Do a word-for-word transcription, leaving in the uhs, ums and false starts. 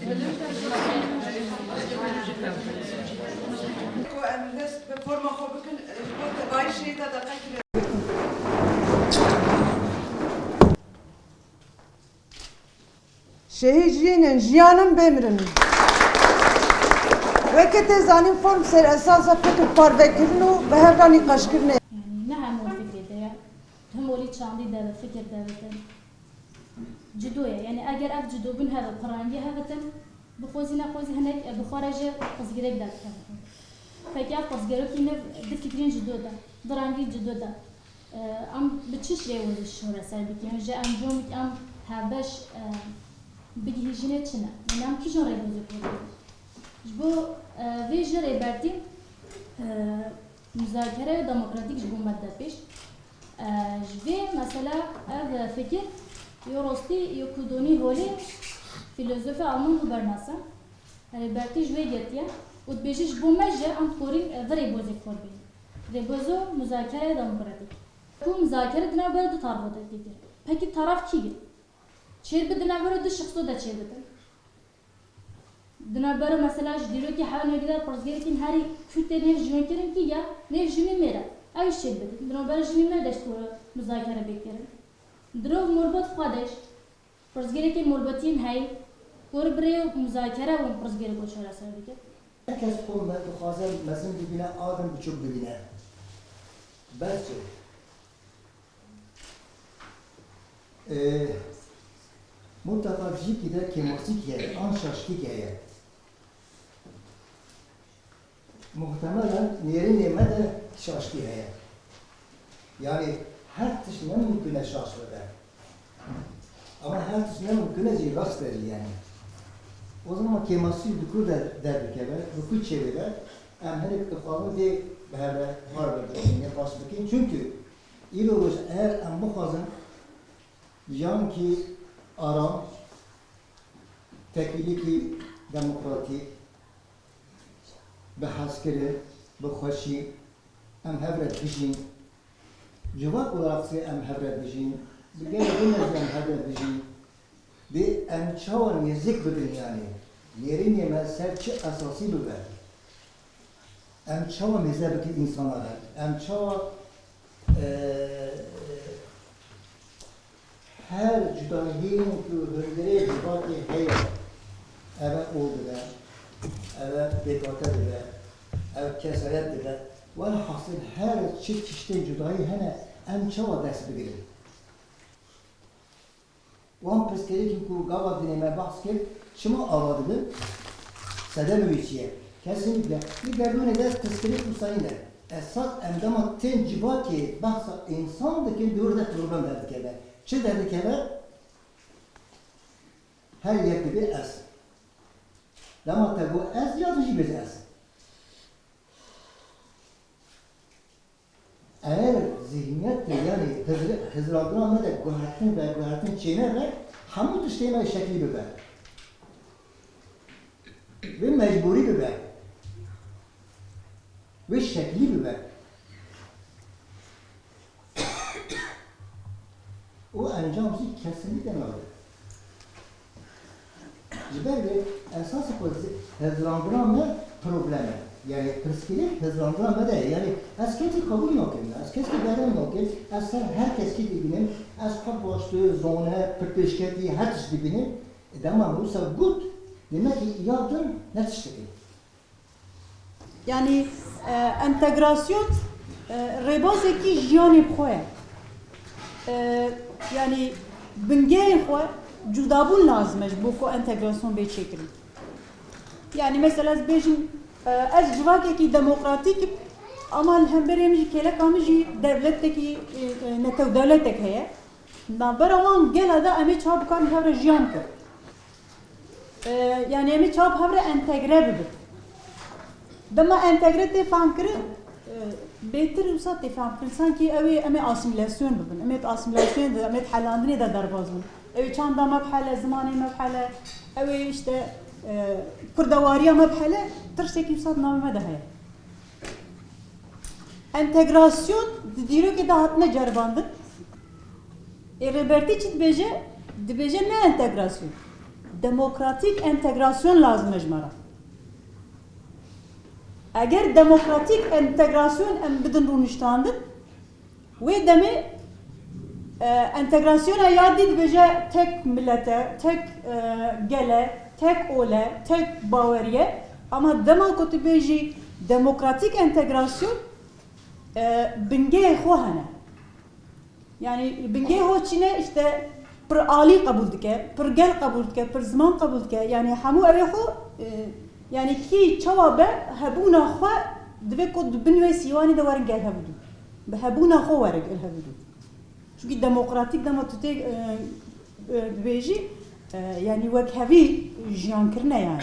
Ku em dest bi forma xwe bikin, ji bo tevayî şehîda deqekî. Şehîd jîn in, jiyan in, bê mirin in. Weke tê zanîn form ser esasa fikr parvekirin û bi hev re nîqaşkirinê. Yanî ne hemû fikrê te ye. Him olî çandî de be, fikir de bitin. Cido ye. Yanî eger ev cido bin heve, pirrengî hevitin, bi xwezî nexwezî hinek, e, bi xwe re jî pirsgirêk derdikevin. Peki ev pirsgirêkî ne di fikrên cido de, di rengî cido de, e, em bi çi rêwirî şûre ser bikin? Ji encamik em hevbeş, e, bigihîjînê çi ne? Yanî em kîjan rêbozê xwe dibin? Ji bo, e, vê jî Rêbertî, e, muzakereya demokratîk ji bo me dide pêş. E, ji vê mesela ev fikir yo rostî yo ku donî holê fîlozofê Alman Habermas e. Rêbertî ji wê girtiye û dibêje ji bo me jî em dikorîn, e, vê rêbozê kor bînin. Rêbozo muzakereya demokratîk. Ku muzakere di navbera du tarafo de tê kirin. Pekî taraf kî ye? Çêdibe di navbera du şexso de çêdibin. Di navbera mesela ji dîrokê hewl nêgire pirsgirêkên herî kûr tê nêv jiyonkirin kî ye? Nêv jinê mêr e. Ew jî çêdibin. Di navbera jinê mêr de jî dikore muzakere bê kirin. Di nav morbet xwe de jî pirsgirêkên morbetiyên heyî, ku bi rê muzakere wan pirsgirêko çareser bike. Her kes qûl me dixwaze mezin bibîne, a din biçûk bibîne. Bes çi? Ee, mutlaka dijîkî de kêmasîk heye, an şaştîk heye. Muhtemelen nêrînê me de şaştî heye. Yanî her tişt ne mumkin e şaş bibe. Ama her tişt ne mumkin e jî rast be jî yanî. O zaman kêmasî bi ku de derdikeve, bi ku çêdibe, em hinek dixwazin vê bi hev re bar bikin, nîqaş bikin. Çünkü îro roj eger em bixwazin jiyankî aram, têkilîkî demokratîk, bi hezkirin, bi xweşî, em hev re bijîn. Civak olarak jî em hev re dijîn, bi gelê din re jî em hev re dijîn. Dê em çawa nêzik bibin yanî? Nêrînê me ser çi esasî bibe? Em çawa mêze bikin însana re? Em çawa, e, her cudahiyên ku hundirê civakê heye, eve ol dibe, eve bêkate dibe, ev kesaret dibe. Welhasil her çi tiştên cudahî hene, em çawa dest bigirin? Wan pirsgirêkên ku gava dinê me behs kir, çima ava dibin? Sedemê wî çi ye? Kesinlikle. Li gerdûnê de pirsgirêk wisa nîne. Esas em dema tên civakê behsa însan dikin, di wir de problem derdikeve. Çi derdikeve? Her yek dibê ez. Dema te got ez, ya tu jî bêje ez. Eger zihniyetê, yanî hizr-, hizrandina me de guhertin ve guhertin çênebe, hemû tiştê me şeklî bibe. Wê mecbûrî bibe. Wê şeklî bibe. Û encam jî kesinlikle nabe. Ji ber vê esasê xwe zi-, hizrandina me problem e. Yanî pirsgirêk hizrandina me de ye. Yanî ez kesî qebûl nakim, ez kesî berem nakim, ez ser her keskî dibînim, ez xwe baştir, zane, pirpêşketî, her tişt dibînim. E, dema min wisa got, demek ki ya din ne tiştekî. Yanî, e, entegrasyon, e, rêbazekî jiyanê bi xwe ye. E, yanî bingehê xwe cudabûn lazim e ji bo ku entegrasyon bê çêkirin. Yanî mesela ez bêjim, e, ez civakekî demokratîk im, ama li hemberê min jî kêleka min jî dewletekî, e, e, netewdewletek heye. Navbera wan gela de em ê çawa bikarin hev re jiyan bikin? E, yanî em ê çawa bi hev re entegre bibin? Dema entegre tê fehmkirin, e, bêtir wisa tê fehmkirin. Sankî ew ê em ê asîmîlasyon bibin. Em ê di asîmîlasyonê de, em ê di helandinê de derbas bin. Ew ê çanda me bihele, zimanê me bihele, ew ê işte, e, kurdewariya me bihele, tirsekî wisa di navê me de heye. Entegrasyon di dîrokê de hatine ceribandin. Ê Rêbertî çi dibêje? Dibêje ne entegrasyon. Demokratîk entegrasyon lazim e ji me re. Eger demokratîk entegrasyon em bidin rûniştandin, wê demê, e, entegrasyona ya dî dibêje tek millet e, tek, e, gel e, tek ol e, tek bawerî ye. Ama dema ku tu bêjî demokratîk entegrasyon, e, bingehê xwe hene. Yani bingehê ho çîne işte pir alî qebûl dike, pir gel qebûl dike, pir ziman qebûl dike. Yani hemû ew ê xwe, e, yani kî çawa be hebûna xwe divê ku di bin wê sîwanê de werin gel hevdû. Bi hebûna xwe were gel hevdû. Çunkî demokratîk dema tu tê, e, e, dibêjî, e, yani wek hevî jiyan kirine yani.